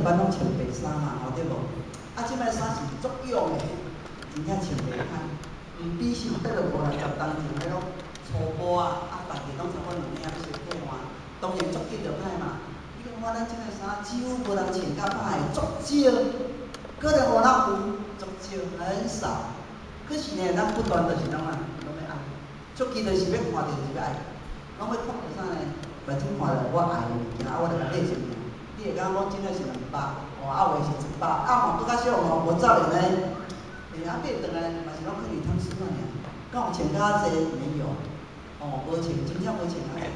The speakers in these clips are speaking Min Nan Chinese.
般攏穿白衫嘛，吼對無？啊，這擺衫是足勇的，真正穿袂歹，毋比上得落50-60冬前彼攏粗布啊，啊，逐日攏差不多兩領欲相替換，當然足緊就歹嘛。你講看咱這個衫幾乎無人穿較歹，足少，可能有哪有，足少，很少。可是呢，咱不斷就是攏啊，攏欲愛，足緊就是欲看著就是欲愛，攏欲看著啥呢？目睭看著我愛的物件，啊，我就共買一件。你會感覺講真正是200，哦，啊有的是100，啊嘛閣較俗吼，無走的呢。欸，啊買轉來嘛是攏可能貪心仔爾，敢有穿較濟沒有？哦，無穿，真正無穿較濟。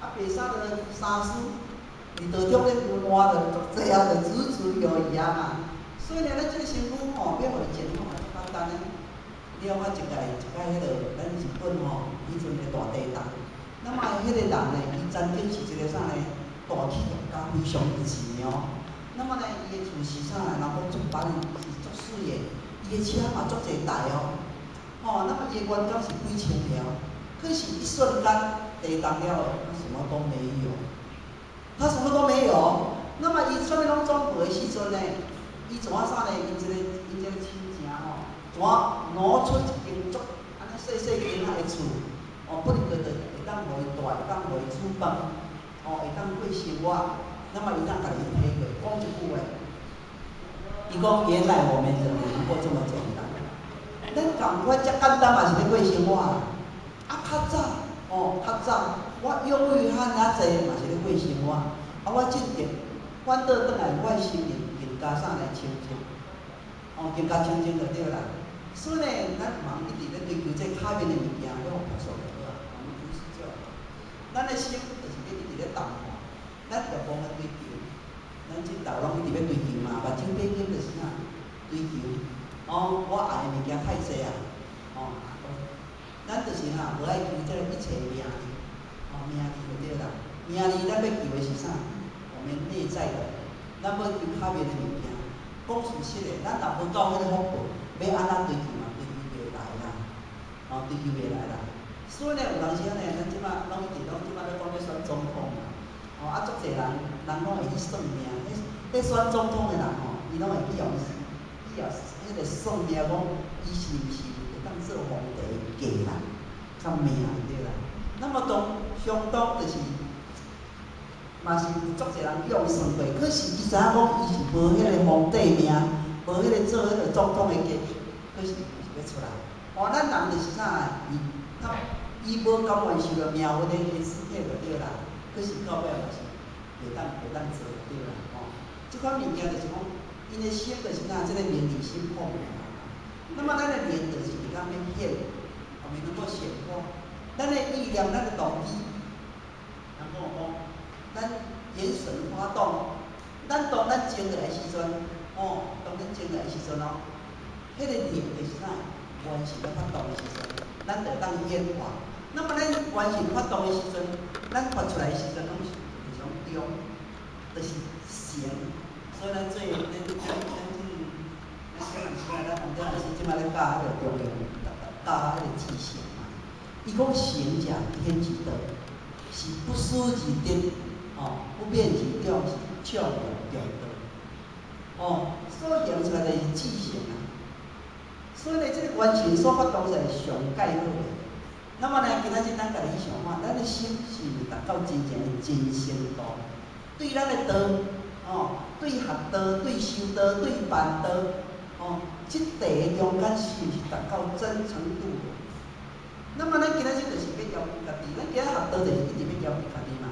啊，白衫就三絲，佇道中咧換就足濟啊，就足足有餘啊嘛。所以呢，咱這個身軀吼，欲予伊健康嘛足簡單的。你看一擺一擺彼個咱日本吼，彼陣的大地震，那麼彼個人呢，伊曾經是一個啥呢？大企業家，非常有錢的哦。那麼呢，伊的厝是啥呢？人講足版的，是足媠的。伊的車嘛足濟台哦。吼，那麼伊的員工是幾千個哦。可是，一瞬間地動了後，他什麼都沒有，他什麼都沒有。那麼伊啥物攏總無的時陣呢？伊怎啊啥呢？𪜶這個親情吼，怎啊挪出一間足按呢細細間仔的厝，哦，不能閣會當予伊住，會當予伊煮飯，哦，會當過生活。那麼伊當家己體會，講一句話，伊講原來我們人不過這麼簡單。咱仝款遮簡單嘛是咧過生活啊。較早，哦，較早，我擁有遐爾濟嘛是咧過生活。啊，我進前反倒轉來，我的心靈更加啥來清淨，哦，更加清淨就對啦。所以呢，咱毋通一直咧追求這跤面的物件，欲樸素就好啊。我們就是這樣。咱的心就是咧一直咧淡化，咱欲望的追求，咱這道攏一直欲追求嘛，目睭閉緊就是啥？追求。哦，我愛的物件太濟啊，哦，咱就是哈，無愛求這個一切名利，哦，名利就對啦。名利咱欲求的是啥？我們內在的，咱欲求跤面的物件。講事實的，咱若無夠彼個福報，欲按怎追求嘛，追求袂來啦，哦，追求袂來啦。所以呢，有當時呢，咱這擺攏一直攏這擺咧講欲選總統嘛，哦，啊，足濟人，人攏會去算命，彼選總統的人吼，伊攏會去用，去用彼個算命講，伊是毋是會當做皇帝的計啦，較命對啦。那麼當相當就是，嘛是有足濟人去予算過，可是伊知影講伊是無彼個皇帝命，無彼個做彼個總統的計，可是伊就是欲出來。哦，咱人就是啥？伊他伊無甘願受著命運的支配就對啦。可是到尾嘛是袂當做就對啦。吼，這款物件就是講，𪜶的心就是啥？這個名利心破滅啦。那麼咱的靈就是會當欲顯，我們能夠顯化。咱的意念，咱的動機，人講講，咱眼神發動，咱當咱靜落來時陣，哦，當咱靜落來時陣哦，彼個念就是啥？元神咧發動的時陣，咱就會當顯化。那麼咱元神發動的時陣，咱發出來的時陣，攏是就是講中，就是成。所以咱做咱咱咱這咱小人時咱黃老師這擺咧教彼個中庸，教彼個志誠嘛。伊講行者天之道，是不思而得，哦，不變而中，是暢用中道。哦，所行出來就是志誠啊。所以呢，這個元神所發動出來是上蓋好的。那麼呢，今仔日咱家己去想看，咱的心是毋是達到真正的真誠度？對咱的道，哦，對學道、對修道、對辦道，哦，這塊中間是毋是達到真誠度？那麼咱今仔日就是欲要求家己，咱今仔學道就是一直欲要求家己嘛。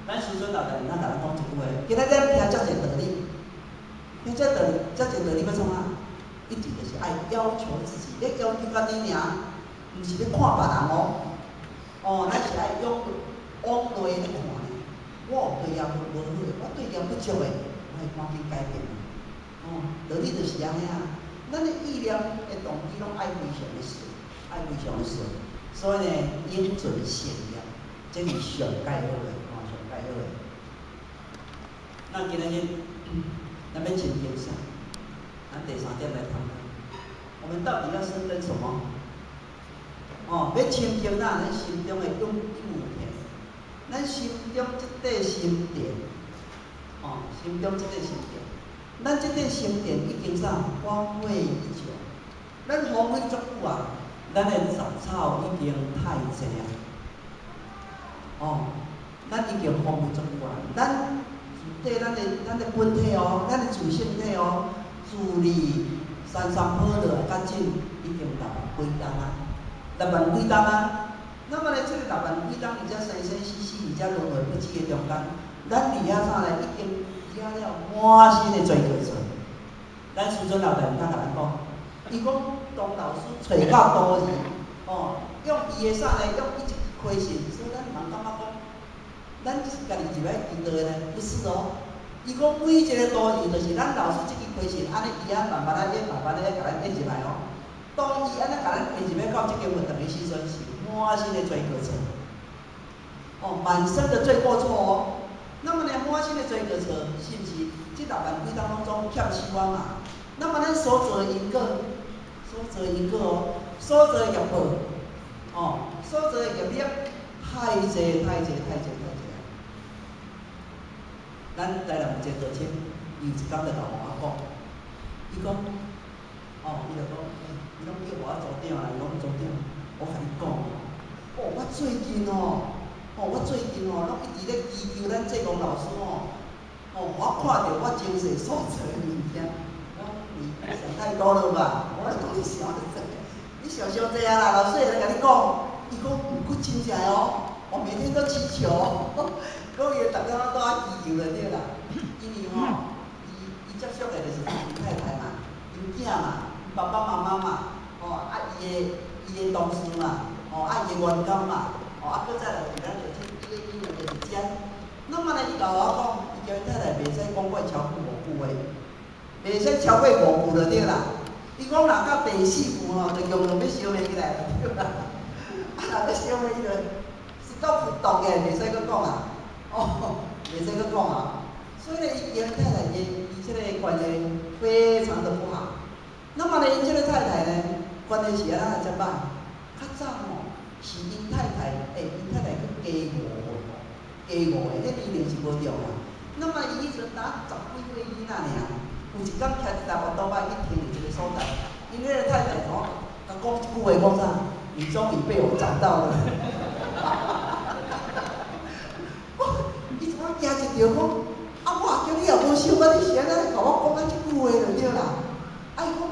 咱師尊老大人，咱共咱講一句話，今仔咱聽遮濟道理，聽這道理，遮濟道理欲創啥？一直就是愛要求自己，咧要求家己爾，毋是咧看別人哦。哦，咱是愛用往內咧看呢。我有對業無好的，我對業不足的，我會趕緊改變。哦，道理就是按呢啊。咱的意念的動機攏愛非常的順，愛非常的順。所以呢，應盡善業，這是上蓋好的，哦，上蓋好的。那今仔日，咱欲親近啥？咱第三點來探討，我們到底要深耕什麼？哦，欲親近咱咱心中的勇有田，咱心中這塊心田，哦，心中這塊心田。咱這塊聖殿已經啥荒廢已久，咱荒廢足久啊，咱的雜草已經太濟啊。哦，咱已經荒廢足久啊，咱對咱的本體哦，咱的自性體哦，自離山山坡落來較近，已經六萬幾冬啊，六萬幾冬啊。那麼呢，這個六萬幾冬，而且生生死死，而且輪迴不止的中間，咱佇遐啥呢？已經惹了滿身的罪過錯。咱師尊老大毋通共咱講，伊講當老師揣到徒兒，哦，用伊的啥呢？用伊一支開信，所以咱毋通感覺講，咱是家己入來祈禱的呢？不是哦。伊講每一個徒兒，就是咱老師這支開信，按呢伊啊慢慢仔演，慢慢仔共咱演入來哦。當伊按呢共咱演入來到這間佛堂的時陣，是滿身的罪過錯，哦，滿身的罪過錯哦。那麼呢，滿身的罪過錯，是毋是？這六萬幾冬攏總欠收啊嘛。那麼咱所做的因果，所做的因果哦，所做的業報，哦，所做的業力，太濟太濟太濟太濟啊！咱台南有一個道親，伊有一工就共我講，伊講，哦，伊就講，欸，伊攏叫我組長啦，伊講組長，我共你講哦，我最近哦，哦，我最近哦，攏一直咧祈求咱濟公老師哦，哦，予我看著我前世所做的物件。我講你想太多了吧？我講你想濟，你想傷濟啊啦！老師會來共你講，伊講毋過真正的哦，我每天都祈求，講伊逐工都愛祈求就對啦。因為吼，伊接觸的就是𪜶太太嘛，𪜶囝嘛，爸爸媽媽嘛，吼啊伊的同事嘛，吼啊伊的員工嘛，吼啊閣再來就是咱就是伊的伊就是遮。那麼呢，伊共我講，伊叫𪜶太太袂使講過超過五句話，袂使超過五句就對啦。伊講若到第四句吼，就用用欲相罵起來了，對啦。啊，若欲相罵伊就 stop 動起來，袂使閣講啊，哦，袂使閣講啊。所以呢，伊佮太太伊這個關係非常的不好。那麼呢，𪜶這個太太呢，關係是按怎遮歹？較早吼，是𪜶太太，欸，𪜶太太去加五歲，加五歲，彼年齡是無重啦。那麼伊彼陣若十幾歲囡仔爾，有一工騎一台摩托車去停佇一個所在，𪜶彼個太太吼，共講一句話，講啥？你終於被我找到了。伊怎驚一著講，啊，我叫你也無想啊，你是按怎共我講啊這句話就對啦。啊，伊講，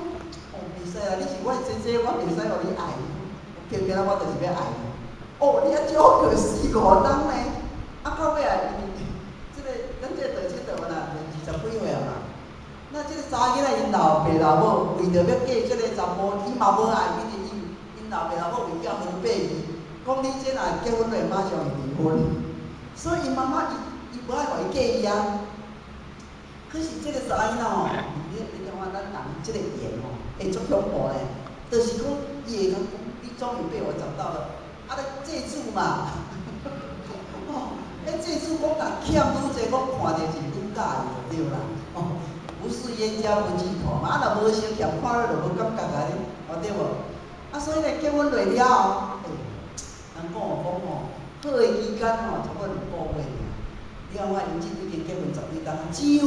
哦，袂使啦，你是我的姐姐，我袂使予你愛。偏偏啊，我就是欲愛你。哦，你遐少過四五冬呢？啊，到尾啊，伊這個咱這個道親道員啊，20幾歲啊嘛。那這個查某囡仔𪜶老爸老母為著欲嫁這個查埔，伊嘛無愛，因為𪜶老爸老母為了防備伊，講你這若結婚就馬上會離婚，所以𪜶媽媽伊無愛予伊嫁伊啊。可是這個查某囡仔吼，你感覺咱人這個緣吼，會足恐怖咧，就是講伊會共講，你終於被我找到了，啊咧債主嘛，哦，彼債主講若欠愈濟，講看著是愈佮意就對啦，哦，不是冤家不聚頭嘛，啊若無相欠，看了就無感覺啊咧，哦對無？啊所以咧結婚落了後，欸，人講哦講吼，好的期間吼，差不多2個月爾。你看看𪜶這已經結婚十幾冬，幾乎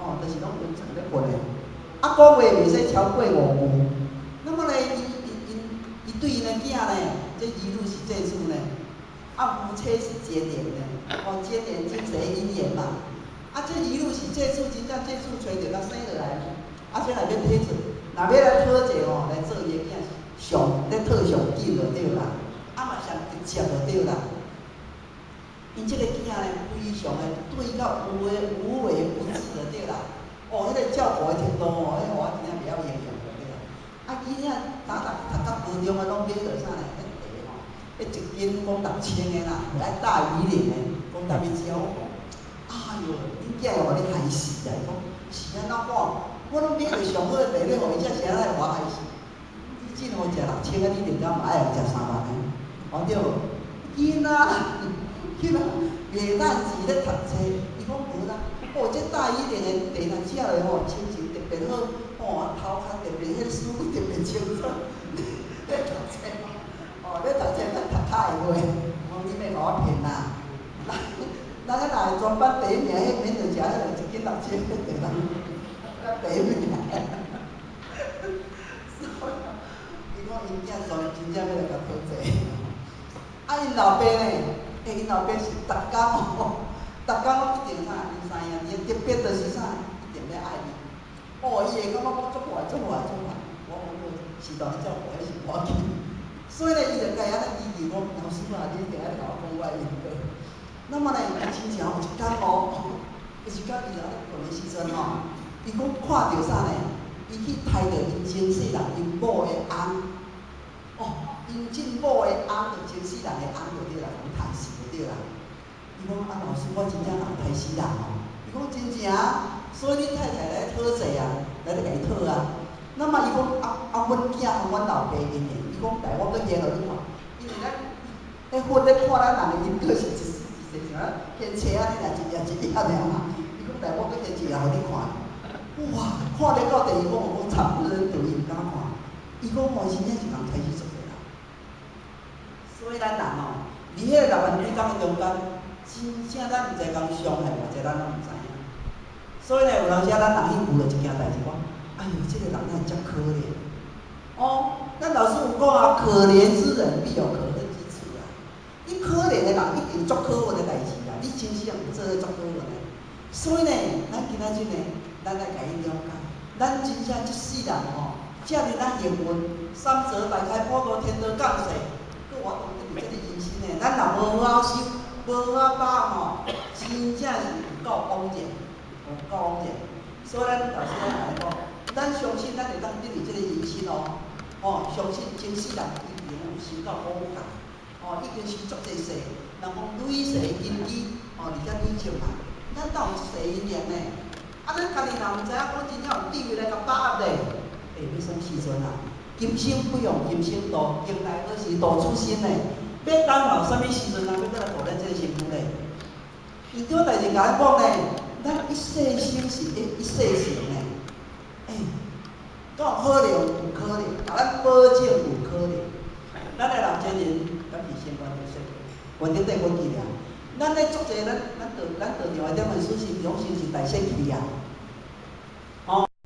哦，就是攏分床咧睏的。啊，講話袂使超過五句。那麼呢，伊對𪜶的囝呢，這兒女是債主呢，啊夫妻是結連呢，哦結連真濟姻緣嘛。啊，這兒女是債主，真正債主揣著佮生落來，啊，這若欲體做，若欲來討債吼，來做伊的囝上咧討上緊就對啦，啊嘛上直接就對啦。𪜶這個囝呢，非常的對到無微不至就對啦。哦，彼個照顧的程度吼，彼個我真正袂曉形容就對啦。啊，囡仔早逐讀到高中的，攏買著啥呢？彼茶吼，彼一斤講6000的啦，愛大禹嶺的，講踮咧食。我講，哎喲，恁囝會予你害死啊！伊講是按怎講？我攏買著上好的茶咧，予伊食，是按怎會予我害死？你真好食6000啊，你兩工嘛愛予食3萬的，哦對無？囡仔，囡仔袂趁錢咧讀冊，伊講無啦。哦，這大禹嶺的茶若食落吼，心情特別好，吼，頭殼特別彼個思路特別清楚。咧讀冊，哦，咧讀冊咱讀較會話，我講你欲共我騙啦？咱彼若全班第一名，彼免著食，彼个一斤6000，彼地人咱第一名。所以，伊講𪜶囝孫真正欲來共討債。啊，𪜶老爸呢？欸，𪜶老爸是逐工哦，逐工攏一定啥，𪜶三兄弟特別就是啥，一定欲愛伊。哦，伊會感覺講足壞、足壞、足壞。我講我是當照顧，彼是無要緊。所以呢，伊就共按呢祈求講，老師啊，你一定愛共我講我的因果。那麼呢，伊親像有一工哦，有一工伊就咧睏的時陣吼，伊講看著啥呢？伊去刣著𪜶前世人𪜶某的翁，哦，𪜶前某的翁，就前世人的翁就對啦，共刣死就對啦。伊講啊，老師，我真正人刣死人哦。伊講真正，所以你太太來討債啊，來咧共伊討啊。那麼伊講啊啊，阮囝和阮老爸𪜶的，伊講來，我閣現予你看，因為咱彼佛咧看咱人的因果是一世一世像咱現冊按呢爾，一頁一頁爾嘛。伊講來，我閣現一頁予你看。哇，看了到第二講，我講慘不忍睹，伊毋敢看。伊講哦，真正是共刣死足濟人。所以咱人哦，佇彼個6萬幾工的中間，真正咱毋知共傷害偌濟，咱攏毋知影。所以呢，有當時咱人去遇著一件代誌，講，哎喲，這個人哪會遮可憐？哦，咱老師有講啊，可憐之人必有可恨之處啊。你可憐的人一定足可恨的代誌啊！你真正有做足可恨的。所以呢，咱今仔日呢，咱來共伊了解，咱真正這世人吼，遮爾仔幸運，三澤大開普度天道降世，閣活得這個人生呢，咱若無好好修，無好好把握吼，真正是有夠枉然，有夠枉然。所以咱老師咱來講，咱相信咱會當得佇這個人生哦，吼，相信前世人一定有修到好界，吼，已經修足濟世，人講累世根基，吼，而且累積嘛，咱哪有這世因緣呢？啊，咱家己若毋知影講真正有智慧來共把握咧，欸，欲啥物時陣啊？今生不用今生度，將來何時度此生呢？欲等到啥物時陣啊？欲閣來度咱這個身軀咧？伊這代誌共咱講呢，咱一世生是一世成呢。欸，敢有可能？有可能，共咱保證有可能。咱的人前人，敢是先關著說，關著底過去了。咱咧足濟，咱咱道咱道場的點的師是總是是大雪去啊。